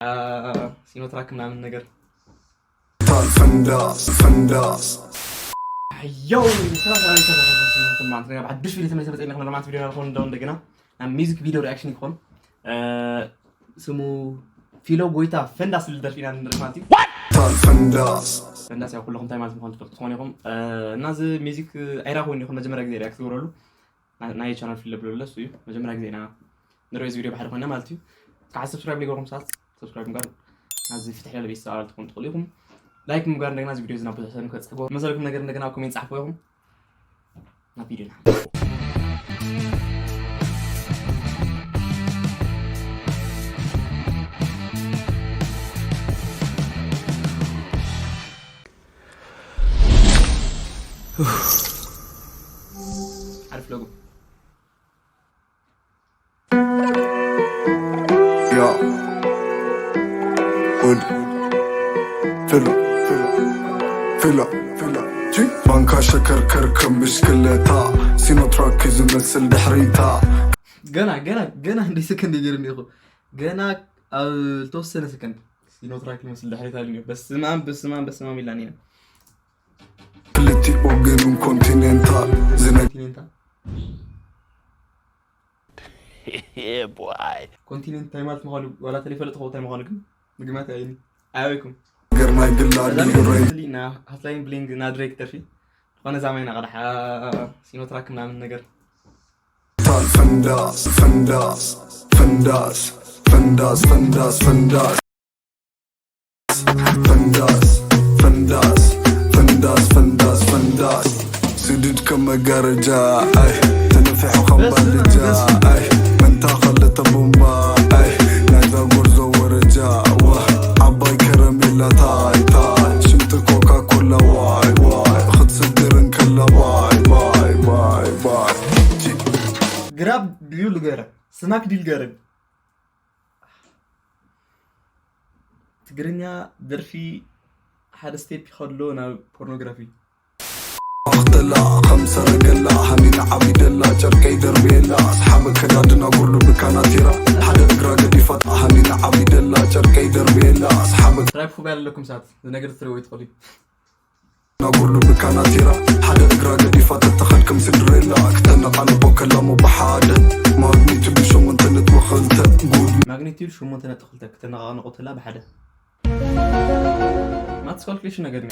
አ፣ ሲኖትራክ ምናምን ነገር። ታል ፈንዳስ ፈንዳስ ዮ ሰላም ሰላም ሰላም ሰላም ሰላም ሰላም ሰላም። ሓዱሽ ቪዲዮ ተመልሰ መፀና ሎማት ቪዲዮ ናልኮን እንደው እንደገና ናብ ሚዚክ ቪዲዮ ሪኣክሽን ይኮን ስሙ ፊሎ ጎይታ ፈንዳስ ዝብል ደርፊ ኢና ንርኢ ማለት እዩ። ታል ፈንዳስ ፈንዳስ ያው ኩለኹም እንታይ ማለት ምዃኑ ትፈልጡ ትኾኑ ኢኹም። እና እዚ ሚዚክ ኣይራኸውን ኢኹም መጀመርያ ግዜ ሪኣክት ዝገብረሉ ናይ ቻናል ፊሎ ብለለ እሱ እዩ። መጀመርያ ግዜ ኢና ንሪኦ እዚ ቪዲዮ ብሓደ ኮይና ማለት እዩ። ከዓ ሰብስክራይብ ዘይገበርኩም ሰባት ሰብስክራይብ ምግባር ናዚ ፍትሕ ያለ ቤተሰብ ኣባል ትኾኑ ትኽእሉ ኢኹም። ላይክ ምግባር እንደገና እዚ ቪዲዮ ዝና ብዙሕ ሰብ ንከብፅሕዎ መሰልኩም ነገር እንደገና ኣብ ኮሜንት ፃሕፍዎ ኢኹም። ናብ ቪዲዮና ሓሪፍ ሎጎ ያ ወድ ፊሎ ፊሎ ፊሎ ፊሎ ቺ ባንካ ሸከርከር ከም ብሽክለታ ሲኖትራክ ዝመስል ድሕሪታ ገና ገና ገና እንደ ሰከንድ ይገርም ይኹ ገና ኣብ ተወሰነ ሰከንድ ሲኖትራክ ይመስል ድሕሪታ ልኒ በስማም በስማም በስማም ኢላኒ ክልቲኡ ግን ኮንቲኔንታል ዝነ ኮንቲኔንታል Yeah, boy. ኮንቲኔንት እንታይ ማለት ምዃኑ ዋላ ተለይፈለጥ ኸው እንታይ ምዃኑ ግን ምግማት ኣይኒ ኣበይኩም ነገር ናይ ግላ ድዩ ሬንት ና ሃስላይን ብሊንግ ና ድሬክ ደርፊ ዝኾነ ዛማይና ቀዳሓ ሲኖትራክ ምናምን ነገር ታል ፈንዳስ ፈንዳስ ፈንዳስ ፈንዳስ ፈንዳስ ፈንዳስ ፈንዳስ ፈንዳስ ፈንዳስ ፈንዳስ ፈንዳስ ስድድ ከም መጋረጃ ኣይ ተነፊሑ ከም ባልጃ ኣይ መንታ ክልተ ቡምባ ኣይ ናይዛ ጎርዞ ወረጃ ዋ ዓባይ ከረሜላ ታይ ታይ ሽንቲ ኮካ ኮላ ዋይ ዋይ ክትስድር እንከላ ባይ ባይ ባይ ባይ ግራብ ድዩ ልገረ ስማክ ዲል ገረን ትግርኛ ደርፊ ሓደ ስቴፕ ይኸሎ ናብ ፖርኖግራፊ ኣኽተላ ከም ሰረገላ ሃኒና ዓቢደላ ጨርቀይ ደርብየላ ኣስሓበ ከዳድና ኩሉ ብካናቲራ ሓደ እግራ ገዲፋ ሃኒና ዓቢደላ ጨርቀይ ደርብየላ ኣስሓበ ትራይፖፎቢያ ኣለኩም ሰባት ዝነገር ትረወይ ትኽእሉ ናጉሉ ብካናቲራ ሓደ እግራ ገዲፋ ተተኸድ ከም ስንድሬላ ክተነቓንቆ ከላሞ ብሓደ ማግኒቱዱ ሸሞንተ ነጥቢ ክልተ ጉድ ማግኒቲዩድ ሸሞንተ ነጥቢ ክልተ ክተነቓንቆ ተላ ብሓደ ማትስ ካልኩሌሽን ነገር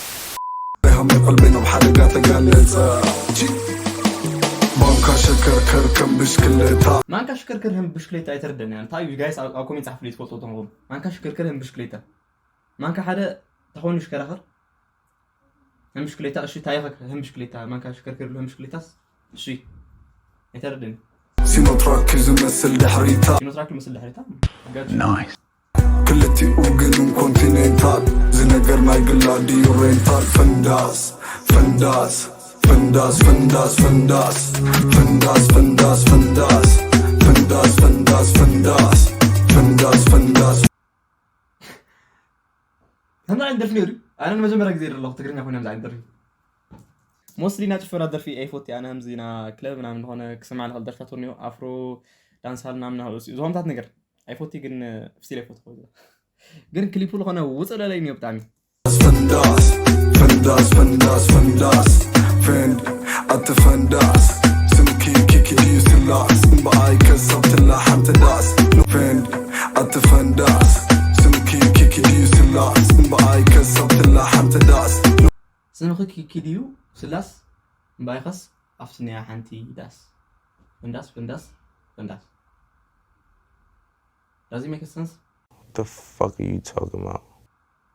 ሃመይ ቀልበይ ናብ ሓደጋ ተጋለጸ ባንካ ሸከርከር ከም ብሽክለታ ማንካ ሽከርከር ከም ብሽክሌታ ኣይተረደን እያ እንታይ እዩ ጋይስ ኣብ ኮሜንት ጻሕፍልይ ትፈልጡ ተንኹም ማንካ ሽከርከር ከም ብሽክሌታ ማንካ ሓደ ተኾኑ ይሽከራኸር ከም ብሽክሌታ እሺ ታይኸ ከም ብሽክሌታ ማንካ ሽከርከር ብሎ ብሽክሌታስ እሺ ኣይተረደን ሲኖትራክ ዝመስል ድሕሪታ ሲኖትራክ ዝመስል ድሕሪታ Nice. ክልቲኡ ግን ኮንቲኔንታል ዝነገር ናይ ግላ ድዩ ሬንታል ፈንዳስ ፈንዳስ ፈንዳስ ፈንዳስ ፈንዳስ ፈንዳስ ፈንዳስ ፈንዳስ ፈንዳስ ፈንዳስ ፈንዳስ ፈንዳስ ፈንዳስ ከምዚ ዓይነት ደርፊ ነይሩ ኣነ ንመጀመርያ ግዜ ኣለኹ ትግርኛ ኮይነ ምዚ ዓይነት ደርፊ ሞስሊ ና ጭፈራ ደርፊ ኣይፎቲ ኣነ ምዚ ና ክለብ ምናምን ዝኾነ ክሰማዕ ንኽእል ደርፍታት ወኒዮ ኣፍሮ ዳንሳል ምናምን ናሉ ዝኾምታት ነገር ኣይፎቲ ግን ስቲል ኣይፎቲ ኮይኑ ግን ክሊፑ ዝኾነ ውፅእ ለለይ ኒዮ ብጣዕሚ ፈንዳስ ፈንዳስ ፈንዳስ ፈንዳስ ፈንድ ኣቲ ፈንዳስ ስምኪ ኪኪ ድዩ ስላስ እምበኣይ ከሰብ ትላ ሓንቲ ዳስ ፈንድ ኣቲ ፈንዳስ ስምኪ ኪኪ ድዩ ስላስ እምበኣይ ከሰብ ትላ ሓንቲ ዳስ ስምኺ ኪኪ ድዩ ስላስ እምበኣይኸስ ኣብስንያ ሓንቲ ዳስ ፈንዳስ ፈንዳስ ፈንዳስ Does it make sense? The fuck are you talking about?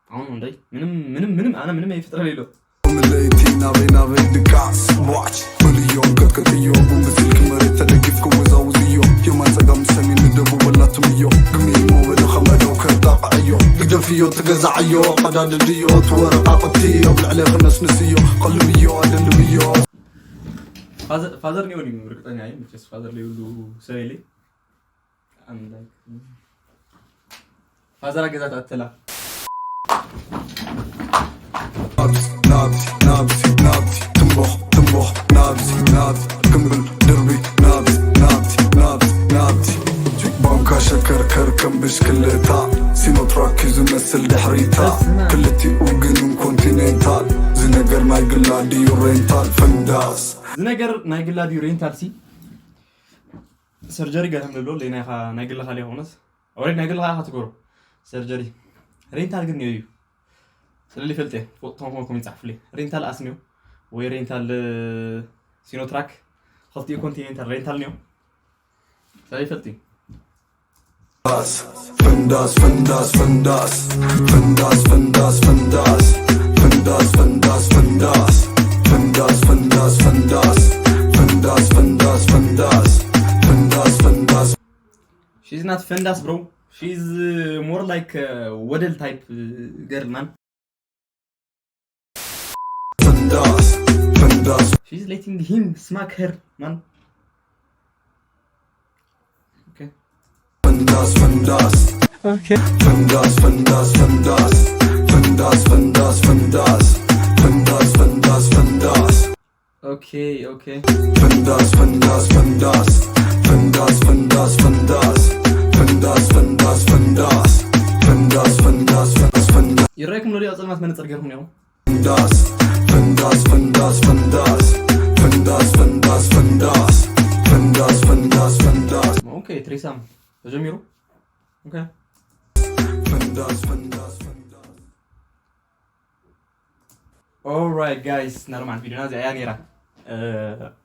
አሁን እንደ ምንም ምንም ምንም አነ ምንም አይፈጥረል የለው ለይቲ ናበይ ናበይ ድቃስ ዋች በልዮም ቀጥቅጥዮ ብስልክ መሬት ተደጊፍ ክወዛውዝዮ የማን ጸጋም ሰሜን ንደቡብ ወላትምዮ ግሚሞ በለ ከመደው ከጣቅዕዮ ግደፍዮ ትገዛዕዮ ቀዳድድዮ ትወረቃቅቲ ኣብ ልዕለ ክነስንስዮ ቀልብዮ ኣደልብዮ ፋዘር ኔው ዲም ርግጠኛ ይ መቸስ ፋዘር ሌብሉ ሰብ የለይ ፋዘር ኣገዛ ተኣተላ ናብዚ ናብዚ ናብዚ ናብዚ ትንቦኽ ትንቦኽ ናብዚ ናብዚ ክምብል ድርቢ ናብዚ ናብዚ ናብዚ ናብዚ ባንካ ሸከርከር ከም ብሽክለታ ሲኖትራክ ስል ድሕሪታ ክልቲኡ ግን ኮንቲኔንታል ዝነገር ናይ ግላ ድዩ ሬንታል ፈንዳስ ዝነገር ናይ ግላ ድዩ ሬንታል ሲ ሰርጀሪ ገርም ልብሎ ለይ ናይ ግልኻ ሊኾነስ ኦሬድ ናይ ግልኻ ኢኻ ትገብሮ ሰርጀሪ ሬንታል ግን እዩ ስለሊ ፈልጠ ፎቶ ኾንኩም ይጻሕፍልይ ሬንታል ኣስኒዮ ወይ ሬንታል ሲኖትራክ ክልቲኡ ኮንቲኔንታል ሬንታል ኒዮ ስለሊ ፈልጥ ፈንዳስ ፈንዳስ ፈንዳስ ፈንዳስ ፈንዳስ ፈንዳስ ፈንዳስ ፈንዳስ ፈንዳስ ፈንዳስ ፈንዳስ ፈንዳስ ፈንዳስ ፈንዳስ ፈንዳስ ፈንዳስ ፈንዳስ ፈንዳስ She's not ፈንዳስ bro. She's uh, more like uh, ወደል type uh, girl man. ፈንዳስ ፈንዳስ She's letting him smack her man. Okay. ፈንዳስ ፈንዳስ Okay. ፈንዳስ ፈንዳስ ፈንዳስ ፈንዳስ ፈንዳስ ፈንዳስ ፈንዳስ ፈንዳስ ፈንዳስ Okay, okay. ፈንዳስ ፈንዳስ ፈንዳስ ፈንዳስ ፈንዳስ ፈንዳስ ፈንዳስ ፈንዳስ ፈንዳስ ፈንዳስ ፈንዳስ ፈንዳስ ፈንዳስ ይረኣይኩም ሎዲ ኣብ ጸልማት መነጽር ገርኩም ነይሩ። ፈንዳስ ፈንዳስ ፈንዳስ ፈንዳስ ፈንዳስ ፈንዳስ ፈንዳስ ፈንዳስ ፈንዳስ ፈንዳስ Okay, ትሪሳም ተጀሚሩ። Okay. ፈንዳስ ፈንዳስ ፈንዳስ Alright guys፣ ናርማል ቪዲዮና እዚኣ እያ ነይራ።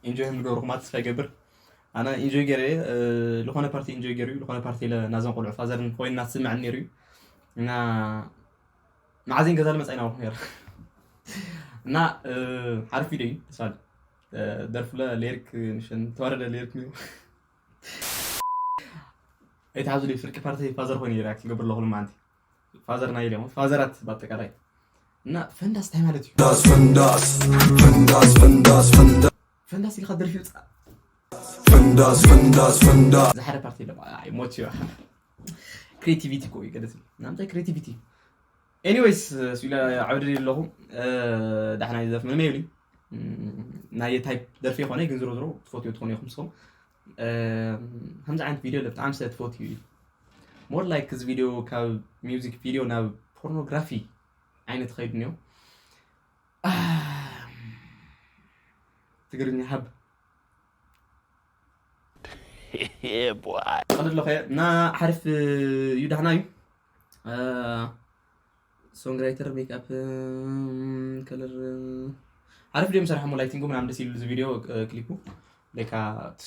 ኢንጆይ ከም ዝገበርኩም ተስፋ ይገብር። ኣነ ኢንጆይ ገይረ ዝኾነ ፓርቲ ኢንጆይ ገይሩ ዝኾነ ፓርቲ ኢለ ናዞም ቆልዑ ፋዘርን ኮይና ትስምዐኒ ነይሩ እዩ እና መዓዘን ገዛ ልመፃ ኢና ነይራ እና ሓሪፍ ቪዲዮ እዩ ተስፋ ደርፍለ ሌርክ ንሸን ተዋረደ ሌርክ እዩ ኣይተሓዙ ፍርቂ ፓርቲ ፋዘር ኮይኑ ሪያክት ይገብር ኣለኹ ልማንቲ ፋዘር ናይ ኢሎም ፋዘራት በአጠቃላይ እና ፈንዳስ እንታይ ማለት እዩ ፈንዳስ ፈንዳስ ፈንዳስ ፈንዳስ ፈንዳስ ፈንዳስ ኢልካ ደርፊ ይውፃእ ፈንዳስ ፈንዳስ ፈንዳስ ዝሓደ ፓርቲ የለ ሞት ክሬቲቪቲ ኮ ይገደስ ናምታይ ክሬቲቪቲ ኤኒዌይስ ስለ ዓብዲ ኣለኹ ዳሕና ይዘፍ ምንም የብሊ ናይ ታይፕ ደርፊ የኾነ ግን ዝሮ ዝሮ ትፈትዮ ትኾኑ ኢኹም ስኹም ከምዚ ዓይነት ቪዲዮ ብጣዕሚ ስለ ትፈትዩ እዩ ሞር ላይክ እዚ ቪዲዮ ካብ ሚውዚክ ቪዲዮ ናብ ፖርኖግራፊ ዓይነት ኸይዱ እኒኦ ትግርኛ ሃብ Yeah, boy. ቀደሎ ኸ እና ሓሪፍ እዩ ዳሕና እዩ ሶንግራይተር ሜክኣፕ ከለር ሓሪፍ ድዮም ሰራሕሞ ላይቲንጉ ምናምን ደስ ይሉ እዚ ቪዲዮ ክሊፑ ለካ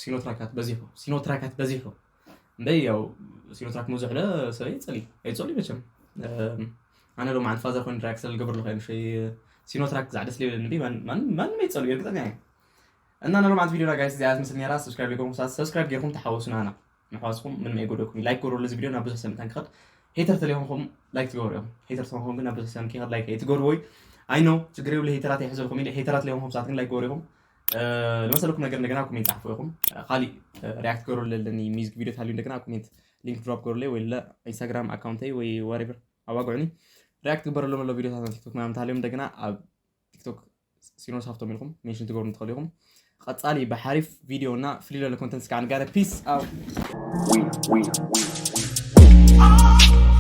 ሲኖትራካት በዚሑ ሲኖትራካት በዚሑ እምበይ ያው ሲኖትራክ መብዝሕለ ሰብ ይፀሊ ኣይፀሉ መቸም ኣነ ሎም ዓንፋዘር ኮይኑ ድራክ ስለ ልገብር ለኸ ንሸይ ሲኖትራክ ዛዕ ደስ ሊብል እንዲ ማንም ኣይፀሉ የርግጠኛ እየ እና ንሎማዓንቲ ቪዲዮና ጋይስ እዚኣ ትመስል ነራ ሰብስክራይብ ጌርኩም ሰብስክራይብ ጌርኩም ተሓወሱና ና ንሓዋስኩም ምንም ኣይጎደኩም ላይክ ጎደሉ እዚ ቪዲዮ ናብ ብዙሕ ሰብ ምታን ክኸድ ሄተር ተለይኹምኩም ላይክ ትገብሩ እዮም ሄተር ተኾንኩም ግን ናብ ብዙሕ ሰብ ክኸድ ላይክ ኣይትገብርዎ እዩ ኣይ ኖ ችግር የብሉ ሄተራት ኣይሕዘልኩም ኢለ ሄተራት ለይኹም ሰዓት ግን ላይክ ገበሩ ኢኹም ለመሰለኩም ነገር እንደገና ኮሜንት ጻሕፉ ኢኹም ካሊእ ሪያክት ገበሩ ለለኒ ሚዚክ ቪዲዮ ታልዩ እንደገና ኮሜንት ሊንክ ድሮፕ ገበሩለይ ወይ ለ ኢንስታግራም ኣካውንተይ ወይ ዋሬቨር ኣዋግዑኒ ሪያክት ግበረሎም ኣሎ ቪዲዮታት ቲክቶክ ምናምን ታልዮም እንደገና ኣብ ቲክቶክ ሲኖስ ሃፍቶም ኢልኩም ሜንሽን ትገብሩ ትኽእሉ ኢኹም ቀጻሊ ብሓሪፍ ቪዲዮ እና ፍልይ ለለ ኮንተንት ስካዕ ንጋረ ፒስ ኣው We, we, we, we, we.